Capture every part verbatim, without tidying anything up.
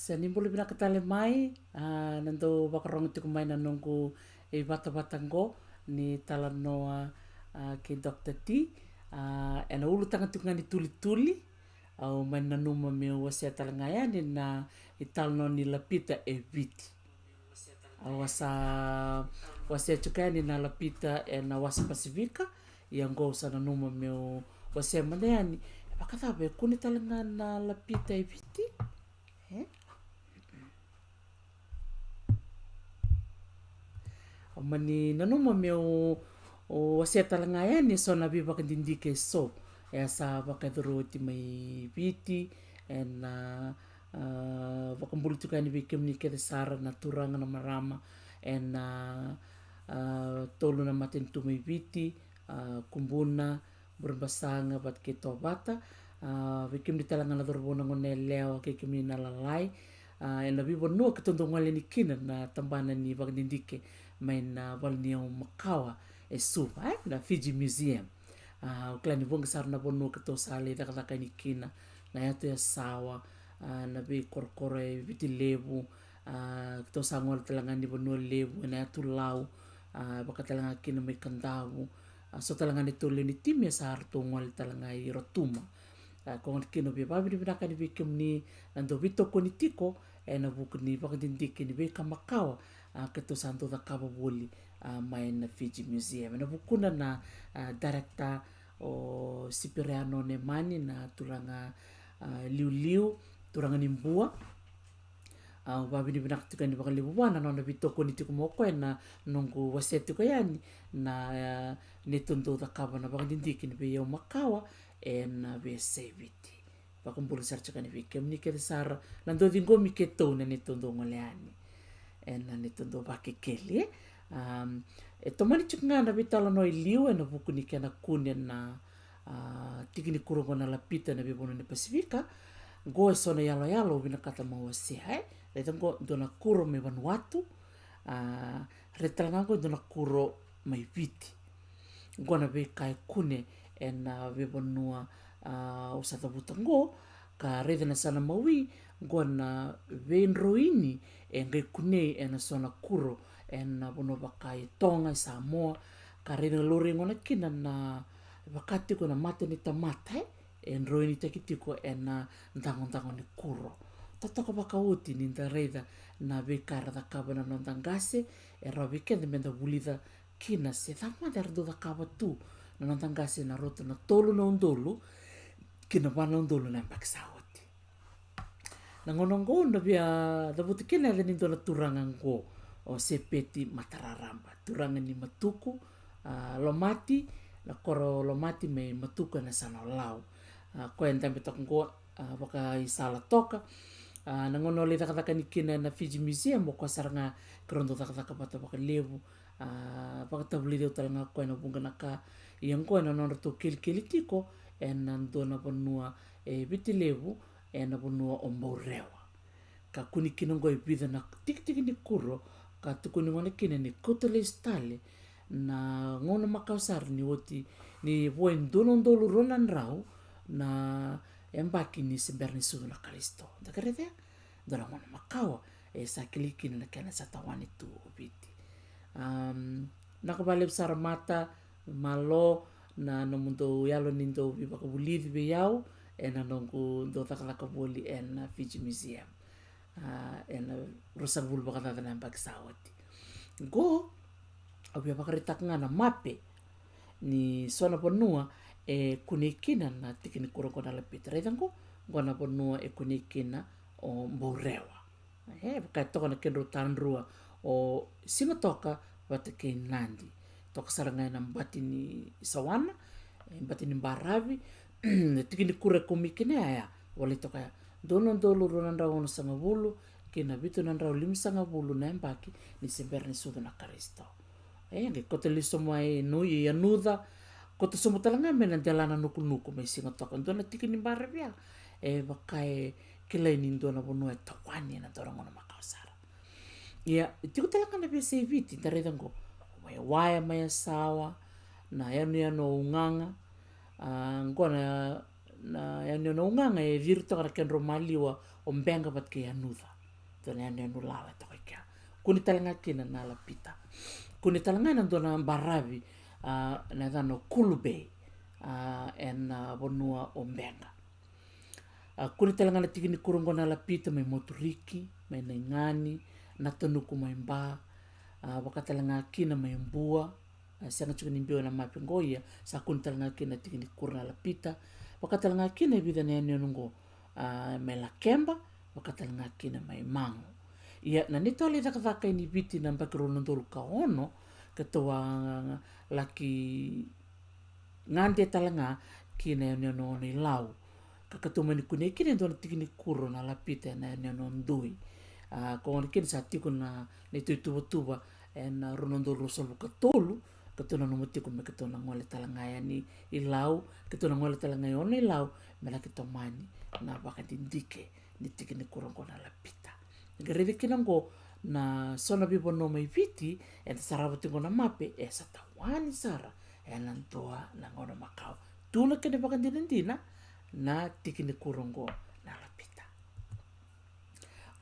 Sa ni bula vinaka tale mai, a, na dau vakarogo tiko mai na noqu ivatavata qo ni talanoa, a, kei Doctor T. A, ena ulutaga tiko ga ni tulituli, au mai nanuma meu wasea tale ga yani na italanoa ni Lapita e Viti. Au a sa wasea tiko yani na Lapita ena wasa Pasifika, ia qo au sa nanuma meu wasea mada yani. E vakacava, e kune tale ga na Lapita e Viti? E? Au mani nanuma meu wasea tale ga yani eso na veivakadidike eso e a sa vakayacori oti mai Viti, ena, a, vakabula tiko yani vei kemuni kece sara na turaga na marama, ena, a, tolu na matanitu mai Viti, a, Kubuna, Burebasaga vata kei Tovata. A, vei kemuni tale ga na cauravou, na goneyalewa kei kemuni na lalai, a, ena veivanua keitou dau gole yani kina na tabana ni vakadidike mai na valeniyau makawa e Suva, e, na Fiji Museum. A, au kila ni vuqa sara na vanua keitou sa lai cakacaka yani kina, na yatu Yasawa, a, na veikorokoro e Viti Levu, a, keitou sa gole tale ga ni Vanua Levu, ena yatu Lau, a, vaka tale ga kina mai Kadavu, a, so tale ga neitou lewe ni timi e sa ratou gole tale ga i Rotuma. A, koya gona kina au via vakavinavinaka yani vei kemuni na dau veitokoni tiko ena vuku ni vakadidike ni veika makawa, a, keitou sa dau cakava voli, a, mai na Fiji Museum. Ena vukuna na, a, director o Siperiano Nemani, na turaga, a, liuliu, turaga ni Bua. Au vakavinavinaka tiko yani vakalevu vua na nona veitokoni tiko mai o koya ena noqu wasea tiko yani na, e, neitou dau cakava na vakadidike ni veiyau makawa ena veiyasai Viti. Vakabula sara tiko yani vei kemuni kece sara na dau ciqomi keitou na neitou dau gole yani ena neitou dau vakekeli, e. Am, e tomani tiko ga na veitalanoa e liu ena vuku ni kena kune na, a, tiki ni kuro oqo na Lapita ena veivanua ni Pasifika. Qo eso na iyaloyalo au vinakata meu wasea, e. Raica qo dua na kuro mai Vanuatu, a, raica tale ga qo dua na kuro mai Viti. Qo na veika e kune ena veivanua, a, au sa cavuta qo, ka raica na yasana mawi, qo na veidroini e qai kunei ena so na kuro ena vanua vaka e Toga, e Samoa, ka raica na laurai gona kina na, vaka tiko na mata ni tamata, e, e droinitaki tiko ena dagodago ni kuro. Totoka vakaoti ni da raica na veika era cakava na noda qase, e rawa vei keda meda vulica kina se cava mada era dau cakava tu na noda qase ena rauta na tolu na udolu ki na va na udolu na yabaki sa oti. Na gauna oqo na via cavuta kina e yaca ni dua na turaga oqo, o Sepeti Matararaba, turaga ni Matuku, a, Lomati, na koro Lomati mai Matuku ena yasana o Lau. A, koya e dabe toka oqo, a, vakaisala toka. A, na gauna o lai cakacaka yani kina ena Fiji Museum, o koya sara ga keirau dau cakacaka vata vakalevu. A, vakatavulici au tale ga o koya ena vuqa na ka. Ia oqo ena nodratou kelikeli tiko ena dua na vanua e Viti Levu, ena vanua o Baurewa. Ka kune kina oqo e vica na tikitiki ni kuro, ka tukuni gona kina ni kauta lesu tale na gauna makawa sara ni oti, ni vo e dua na udolu rua na drau na yabaki ni se bera ni sucu na Karisito. Da kerea, dua na gauna makawa e sa kilai kina na kena sa tawani tu o Viti. Am, vinaka vakalevu sara Mata, malo na nomudou yalo ni dou veivakavulici vei au ena noqu dau cakacaka voli ena Fiji Museum, a, ena ruasagavulu vakacaca na yabaki sa oti. Qo au via vakaraitaka ga na mape ni so na vanua e kunei kina na tiki ni kuro oqo na Lapita. Raica qo, qo na vanua e kunei kina o Baurewa. E vaka e toka na kedrau tadrua o Sigatoka vata kei Nadi. Toka sara ga ena bati ni sawana, e bati ni baravi, na tiki ni kuro e kau mai kina ya, ya, volai toka ya, dua na udolu rua na drau onosagavulu ki na vitu na drau limasagavulu na yabaki ni se bera ni sucu na Karisito. E qai kauta lesu mai Nui, Yanuca, kauta sobu tale ga mai na delana nukunuku mai Sigatoka, dua na tiki ni baravi ya. E vaka e kilai ni dua na vanua e tawani ena dua na gauna makawa sara. Ia, e tiko tale ga na veiyasai Viti, da raica qo, o Waiwaya mai Yasawa, na yanuyanu o Ugaga, a, qo na, na yanuyanu o Ugaga e ciri toka na kedrau maliwa o Beqa vata kei Yanuca. Dua na yanuyanu lala e toka i kea. Kune tale ga kina na lapita. Kune tale ga ena dua na baravi, a, na yacana o Kulu Bay, a, ena vanua o Beqa. A, kune tale ga na tiki ni kuro oqo na lapita mai Moturiki, mai Naigani, Natanuku mai Ba, a, vaka tale ga kina mai Bua. A, sega tiko ni biu ena mape oqo, ia sa kune tale ga kina na tiki ni kuro na lapita. Vaka tale ga kina e vica na yanuyanu oqo, a, mai Lakeba, vaka tale ga kina mai Magu. Ia na neitou lai cakacaka i Viti na yabaki rua na udolu ka ono, keitou a laki gade tale ga ki na yanuyanu o Ono-i-Lau. Ka keitou mani kunei kina e dua na tiki ni kuro na lapita ena yanuyanu o Dui. A, ko gona kina sa tiko na neitou ituvatuva ena rua na udolu ruasagavulu ka tolu, keitou nanuma tiko me keitou na gole tale ga yani i Lau, keitou na gole tale ga i Ono-i-Lau, me laki tomani na vakadidike ni tiki ni kuro oqo na lapita. Qai raici kina oqo na so na veivanua mai Viti, eda sarava tiko na mape, e sa tawani sara ena dua na gauna makawa. Tu na kena vakadinadina na tiki ni kuro oqo na lapita.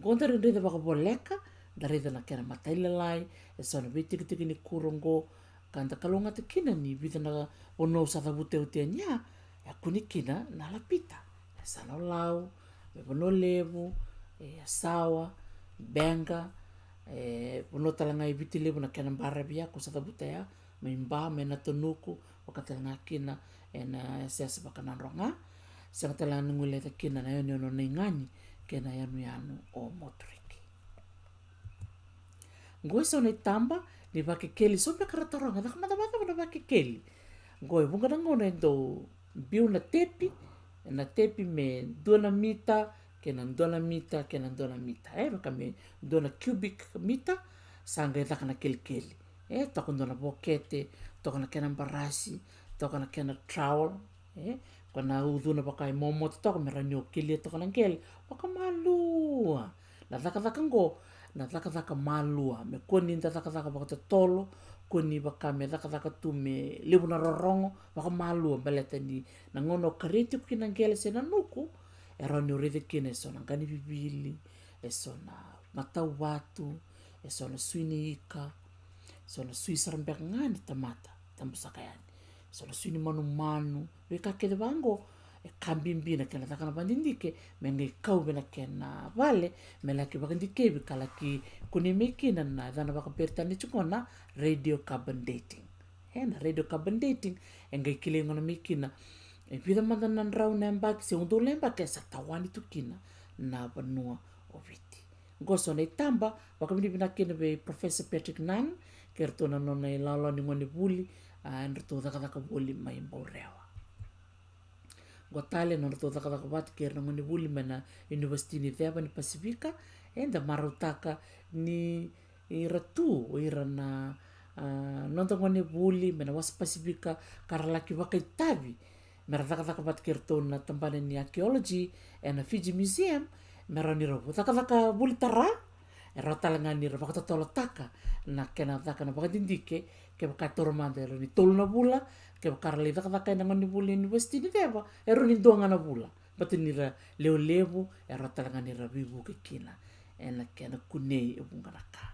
Oqo da raica vakavoleka, da raica na kena matailalai, e so na veitikitiki ni kuro oqo, ka da kalougata kina ni vica na vanua au sa cavuta oti yani ya, e kune kina na lapita. E Yasana o Lau, mai Vanua Levu, e Yasawa, Beqa, e vanua tale ga e Viti Levu na kena baravi ya ko sa cavuta ya, mai Ba, mai Natanuku, vaka tale ga kina ena yasayasa vakanadroga. Sega tale ga ni guileca kina na yanuyanu o Naigani kei na yanuyanu o Moturiki. Oqo e so na itaba ni vakekeli, so beka ra taroga, caka mada vakacava na vakekeli. Oqo e vuqa na gauna e dau biu na tepi, na tepi me dua na mita, kei na dua na mita, kei na dua na mita. E, vaka me dua na cubic mita, sa qai caka na kelikeli. E, toka dua na vokete, toka na kena barasi, toka na kena trowel, e, ko na ucuna vaka e momoto toka me rawa ni o kelia toka na qele vakamalua. Na cakacaka oqo na cakacaka malua, me kua ni da cakacaka vakatotolo, kua ni vaka me cakacaka tu me levu na rorogo, vakamalua, baleta ni na gauna o karia tiko kina na qele se na nuku, e rawa ni o raica kina e so na qa ni vivili, e so na matau vatu, e so na sui ni ika, so na sui sara beka ga ni tamata, tabusaka yani. So na sui ni manumanu, veika kece vaqo, e ka bibi na kena caka na vakadidike, me qai kau vei na kena vale, me laki vakadikevi ka laki kunei mai kina na yacana vakaperitania tiko na radiocarbon dating. E, na radiocarbon dating, e qai kilai gona mai kina e vica mada na drau na yabaki, se udolu na yabaki, e sa tawani tu kina na vanua o Viti. Oqo so na itaba, vakavinavinaka kina vei Professor Patrick Nunn, kei ratou na nona ilawalawa ni gonevuli, a, e ratou cakacaka voli mai Baurewa. Oqo tale na nodratou cakacaka vata kei ira na gonevuli mai na University ni Ceva ni Pasifika, eda marautaka ni ira tu, o ira na, a, noda gonevuli mai na wasa Pasifika, ka ra laki vakaitavi me ra cakacaka vata kei iratou na tabana ni archaeology ena Fiji Museum, me rawa ni ra cakacaka voli tara, e rawa tale ga ni ra vakatotolotaka na kena caka na vakadidike, kevaka e taura mada e rawa ni tolu na vula, kevaka ra lai cakacaka ena gonevuli University ni Ceva, e rawa ni dua ga na vula. Baleta ni ra lewe levu, e rawa tale ga ni ra veivuke kina ena kena kunei e vuqa na ka.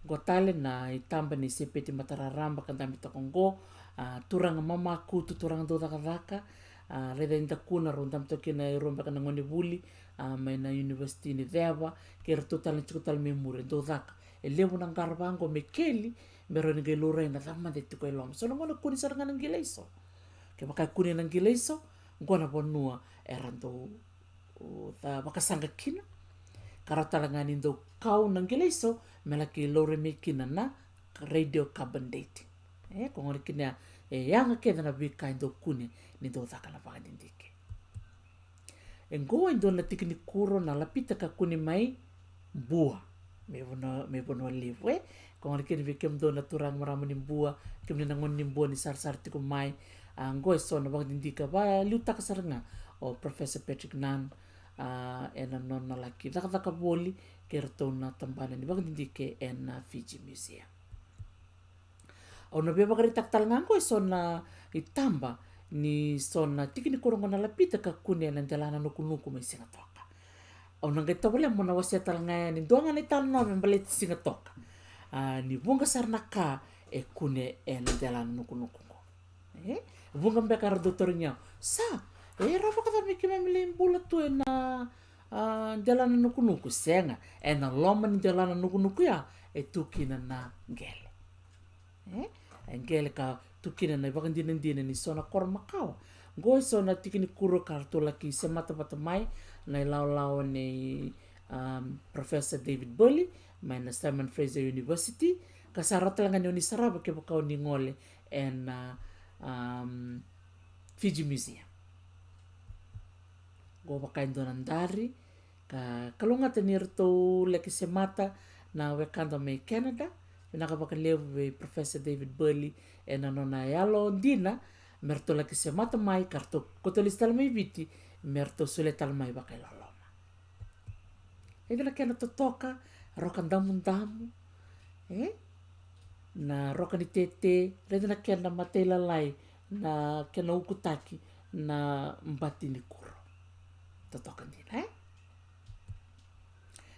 Oqo tale na itaba ni sepeti matararaba ka dabe toka oqo, a, turaga mamakutu, turaga dau cakacaka, a, raica e dakuna rau dabe toka kina e rua beka na gonevuli, a, mai na University ni Ceva, kei ratou tale na tiko tale mai muri, e dau caka. E levu na qara vaqo me keli, me rawa ni qai laurai na cava mada e tiko e loma. So na gauna kune sara ga na qilaiso. Kevaka e kune na qilaiso, oqo na vanua era dau, o, ca vakasaqa kina. Ka rawa tale ga ni dau kau na qilaiso me laki laurai mai kina na radiocarbon dating. E, ko gona kina e yaga kece na veika e dau kune ni dau caka na vakadidike. E qo e dua na tiki ni kuro na lapita ka kune mai Bua, mai Vanua, mai Vanua Levu, e. Ko gona kina vei kemudou na turaga marama ni Bua, kemuni na gone ni Bua ni sarasara tiko mai. A, qo e so na vakadidike vakaliutaka sara ga o Professor Patrick Nunn, a, ena nona laki cakacaka voli kei ratou na tabana ni vakadidike ena Fiji Museum. Au na via vakaraitaka tale ga qo e so na itaba ni so na tiki ni kuro qo na lapita ka kune ena delana nukunuku mai Sigatoka. Au na qai tovolea mo na wasea tale ga yani dua ga na italanoa me baleti Sigatoka. A, ni vuqa sara na ka e kune ena delana nukunuku qo. E vuqa beka era dau tarogi au, sa, e rawa vakacava me keimami lai bula tu ena, a, delana nukunuku? Sega, ena loma ni delana nukunuku ya e tu kina na qele. E, e qele ka tu kina na ivakadinadina ni so na koro makawa. Qo e so na tiki ni kuro ka ratou laki semata vata mai na ilawalawa nei, um, Professor David Burley mai na Simon Fraser University, ka sa rawa tale ga ni o ni sarava kevaka o ni gole ena, um, Fiji Museum. Qo vaka e dua na dari, ka kalougata ni ratou laki semata na wekada mai Canada. Vinaka vakalevu vei Professor David Burley ena nona yalodina me ratou laki semata mai ka ratou koto lesu tale mai Viti me ratou solia tale mai vakailoloma. Raica na kena totoka, roka damudamu, e? Na roka ni tete, raica na kena matailalai, na kena ukutaki, na bati ni kuro. Totoka dina, e?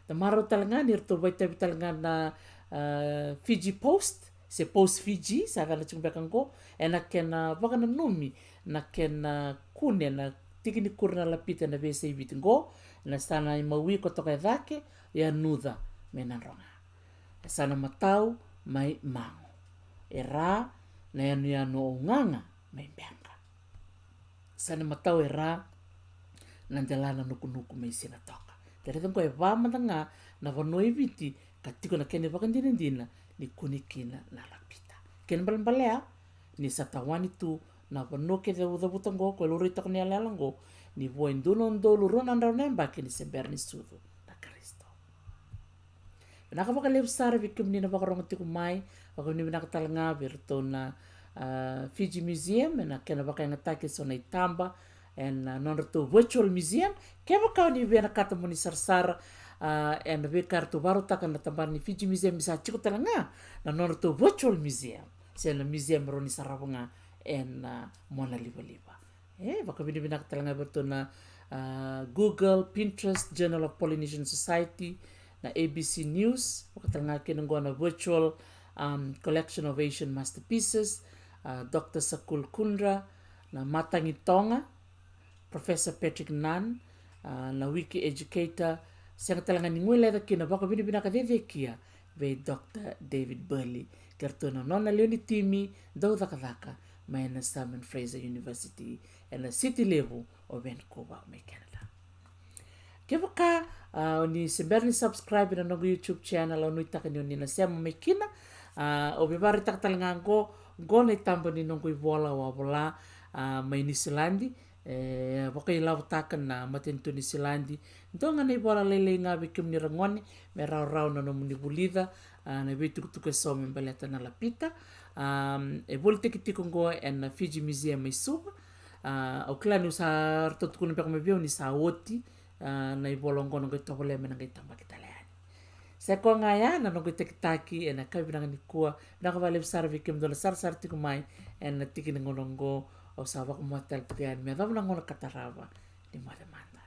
Da marau tale ga ni ratou vakaitavi tale ga na, a, Fiji Post, se Post Fiji, sa yacana tiko beka qo, ena kena vakananumi na kena kune na tiki ni kuro na Lapita ena veiyasai Viti qo, ena yasana i Maui, Kotoka e Cake, Yanuca mai Nadroga. Yasana matau mai Mago. E ra na yanuyanu o Gaga mai Beqa. Yasana matau e ra na delana nukunuku mai Sigatoka. Da raica qo e va mada ga na vanua e Viti ka tiko na kena ivakadinadina ni kune kina na Lapita. Kena ibalebale ya ni sa tawani tu na vanua kece au cavuta qo, ko e laurai toka na yalayala qo, ni vo e dua na udolu rua na drau na yabaki ni se bera ni sucu na Karisito. Vinaka vakalevu sara vei kemuni na vakarogo tiko mai, vakavinavinaka tale ga vei iratou na, a, Fiji Museum ena kena vakayagataki eso na itaba ena, a, nodratou virtual museum. Kevaka o ni vinakata mo ni sarasara, a, ena veika eratou vakarautaka na tabana ni Fiji Museum, ni sa tiko tale ga na nodratou virtual museum se na museum e rawa ni sarava ga ena, a, monalivaliva. E vakavinavinaka tale ga vei iratou na, a, Google, Pinterest, Journal of Polynesian Society, na A B C News, vaka tale ga kina qo na Virtual, um, Collection of Asian Masterpieces, a, Doctor Sakul Kundra, na Matagi Toga, Professor Patrick Nunn, a, na Wiki Educator, sega tale ga ni guileca kina vakavinavinaka cecekia vei Doctor David Burley, kei ratou na nona lewe ni timi dau cakacaka mai na Simon Fraser University ena siti levu o Vancouver mai Canada. Kevaka, a, o ni se bera ni subscribe ena noqu YouTube channel, au nuitaka ni o ni na sema mai kina. A, au via vakaraitaka tale ga qo, qo na itaba ni noqu ivola au a vola, a, mai Niusiladi. E vakailavotaka na matanitu Niusiladi. Dua ga na ivola lailai ga vei kemuni ragone, me rawarawa na nomuni vulica, a, na veitukutuku eso me baleta na Lapita. A, e volitaki tiko qo ena Fiji Museum mai Suva. A, au kila niu sa ratou tukuna beka mai vei au ni sa oti, a, na ivola qo na qai tovolea me na qai tabaki tale yani. Sa i koya ga ya na noqu itakitaki ena yakavi vinaka nikua. Vinaka vakalevu sara vei kemudou na sarasara tiko mai ena tiki ni gauna oqo. Au sa vakamoce tale tiko yani me yacova na gauna ka tarava ni moce mada.